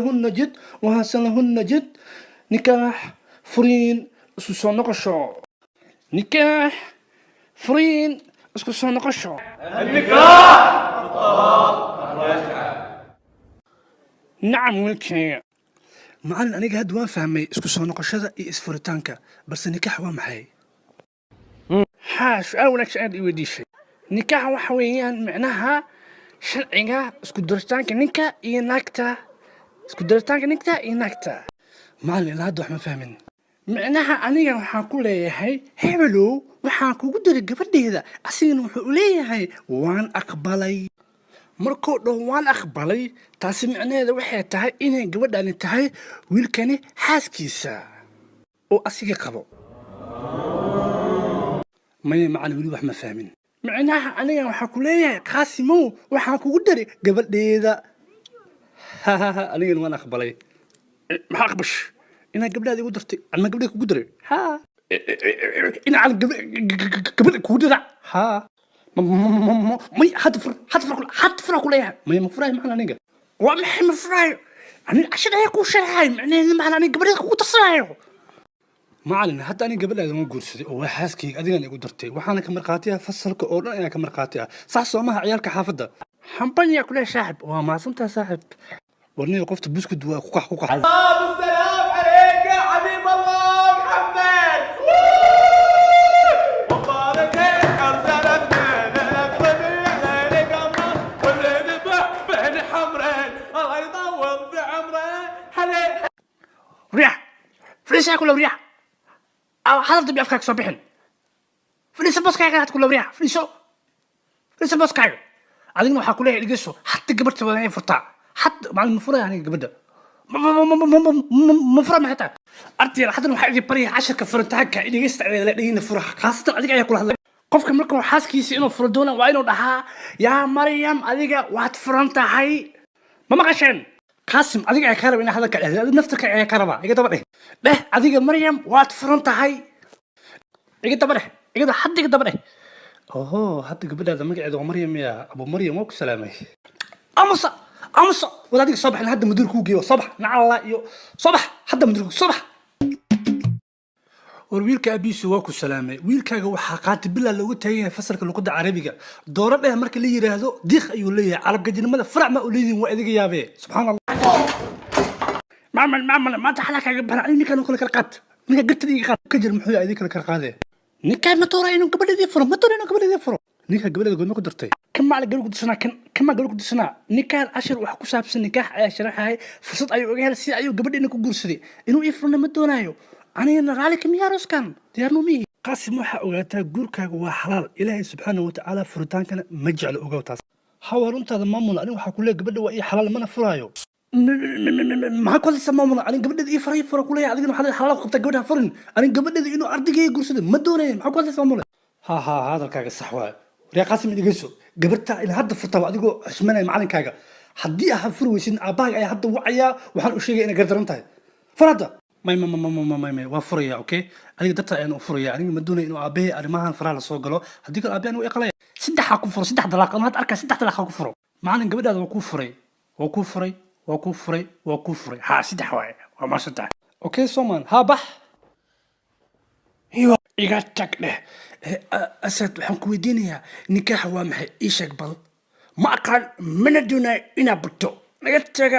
Lahunna jid wahasanahunna jid. Nikaax, furiin, isku soo noqosho. Nikaax, furiin, isku soo noqosho. النكاح، الطلاق، الرجعة. Nacam, wiilkayga. Macallin, aniga hadda waan fahmay isku soo noqoshada iyo isfuritaanka, balse nikaax waa maxay? Haa, su-aal wanaagsan aad i weydiisay. Nikaax waxa weeyaan micnaha sharciga isku daritaanka ninka iyo naagta, isku daritaanka ninka iyo naagta. Macallin, ilaa hadda wax ma fahmin. Micnaha aniga waxaan ku leeyahay, "Hebelow, waxaan kugu diray gabadheeda," asigana wuxuu u leeyahay, "Waan aqbalay." Markuu dhaho "waan aqbalay," taasi micnaheeda waxay tahay inay gabadhani tahay wiilkani xaaskiisa oo asiga qabo. Maya macalin, weli wax ma fahmin. Micnaha aniga waxaa ku leeyahay, "Qaasimow, waxaan kugu daray gabadheeda," anigana waan aqbalay. Maxaa aqbash? Inaad gabdhaada igu dartay. Anma gabdheeda kugu daray? Ha, inaan gabadha kugu dara. Ha, may, hadda fur, hadda fur, hadda fura ku leeyahay. May, ma furaay macalin. Aniga waa maxay ma furaayo? Aniga cashar ayaa kuu sharaxay. Micnaheedu macalin, aniga gabadheeda kugu darsanaayo. Macalin, hadda aniga gabadhaada ma guursaday oo waa xaaskayga, adigana igu dartay, waxaana ka markhaati ah fasalka oo dhan ayaa ka markhaati ah. Sax soo maha, ciyaalka xaafadda? Hambanyaa kule saaxib. Waa mahadsantaha saaxib. Warniga qofta buskud waa ku qax ku qax. السلام عليك يا حبيب الله محمد، مبارك ارسلتنا لك ربيع ليل قمر واللي ذبح بين حمرين، الله يطول في عمره هلا. Riyax, fadhiisaa kula. Riyax, hadal dambi afkaaga soo bixin. Fadhiiso booskaaga had kula. Riyax, fadhiiso, fadhiiso booskaaga. Adigna waxaa kuleeyahay, dhegeyso, hadda gabadhta waa inay furtaa. Hadda macalin, ma furaya aniga gabadha? Ma fura? Maxay tahay ardayda? Haddana waxaa idin baraya casharka furitaanka. Dhegeysta, dhegeyna fura. Khaasatan adiga ayaa kula hadlay. Qofka markuu xaaskiisa inuu furo doona, waa inuu dhahaa, "Yaa Maryam, adiga waad furan tahay." Ma maqasheen? Qaasim, adiga ayaa kaa raba inaa hadalka dhehdo. Adiga naftarka ayaa kaa rabaa. Iga daba dheh. Dheh adiga, "Maryam, waad furan tahay." Iga daba dheh. Iga hadda, iga daba dheh. Oho, hadda gabadhaada magaceeda waa Maryam ya Abu Maryam. Waa ku salaamay. Amusa, amusa wad. Adiga soo baxna, hadda mudiir kuu geeyo. Soo bax nacalla iyo soo bax hadda mudiirku soo bax. War wiilka abiisu waa ku salaamay. Wiilkaaga waxaa qaati bilaa looga taagan yahay fasalka luqadda Carabiga. Dooro dheh marka la yiraahdo, diiq ayuu leeyahay. Carabgajinimada farac ma u leedihin? Waa idiga yaabee, subxaan Allah. Macmal, macmal, maanta xalaa kaaga bana. Ninkan oo kale kala qaad. Ninka gartada iga qaad ka jir. Muxuu yahay idin kala kala qaadee? Ninkaan ma doonaa inuu gabadheedii furo? Ma doona inuu gabadheedii furo? Ninka gabadheeda goodma ku dartay? Kan maa gabadh ku darsanaa? Kan maa gabadh ku darsanaa? Ninkaan cashar wax ku saabsan nikaax ayaa sharaxayay. Fursad ayuu oga helay, si ayuu gabadheena ku guursaday. Inuu ii furna ma doonaayo. Anigana raalli kamiya, arooskan diyaarnu mihi. Qaasim, waxaa ogaataa guurkaaga waa xalaal. Ilaahay subxaanahu watacaala furitaankana ma jeclo. Ogow taas. Hawa runtaada maamul. Aniga waxaa ku leeyahay, gabadha waa ii xalaal, mana furaayo. Maxaa ku hadlaysaa, maamul? Aniga gabadheeda ii faray, fura kuleeyahay. Adigana waxaa leedahay xalaal ku qabtaa, gabadha ha furin. Aniga gabadheeda inuu ardaygeega guursado ma doonayo. Maxaa ku hadlaysaa, maamul? Ha ha, hadalkaaga sax waaye. Waryaa Qaasim, dhegeyso. Gabarta in hadda furtaa waa adigoo xushmanaya macalinkaaga. Haddii aad furi weysid, aabbahaaga ayaa hadda wacayaa. Waxaan u sheegaya inay gardaran tahay. Fur hadda. May, may, may, may, may, may, waa furaya. Okay, adiga darta ayaan u furaya. Aniga ma doonayo inuu aabbahay arrimahan faraha la soo galo. Haddii kale aabbahay anigu iqalaya. Saddexaa ku furo, saddex dalaaq ama hadda arkaa, saddex dalaaqa ku furo. Macalin, gabadhaada waa kuu furay, waa kuu furay, waa kuu furay, waa kuu furay. Ha, saddex waaye. Waa maasan tahay. Okay, soman ha bax. Iyo iga tag dheh. Asad, waxaan ku weydiinayaa, nikaaxa waa maxay? Ii sheeg bal. Ma aqaan, mana doonayo inaad barto. Naga taga.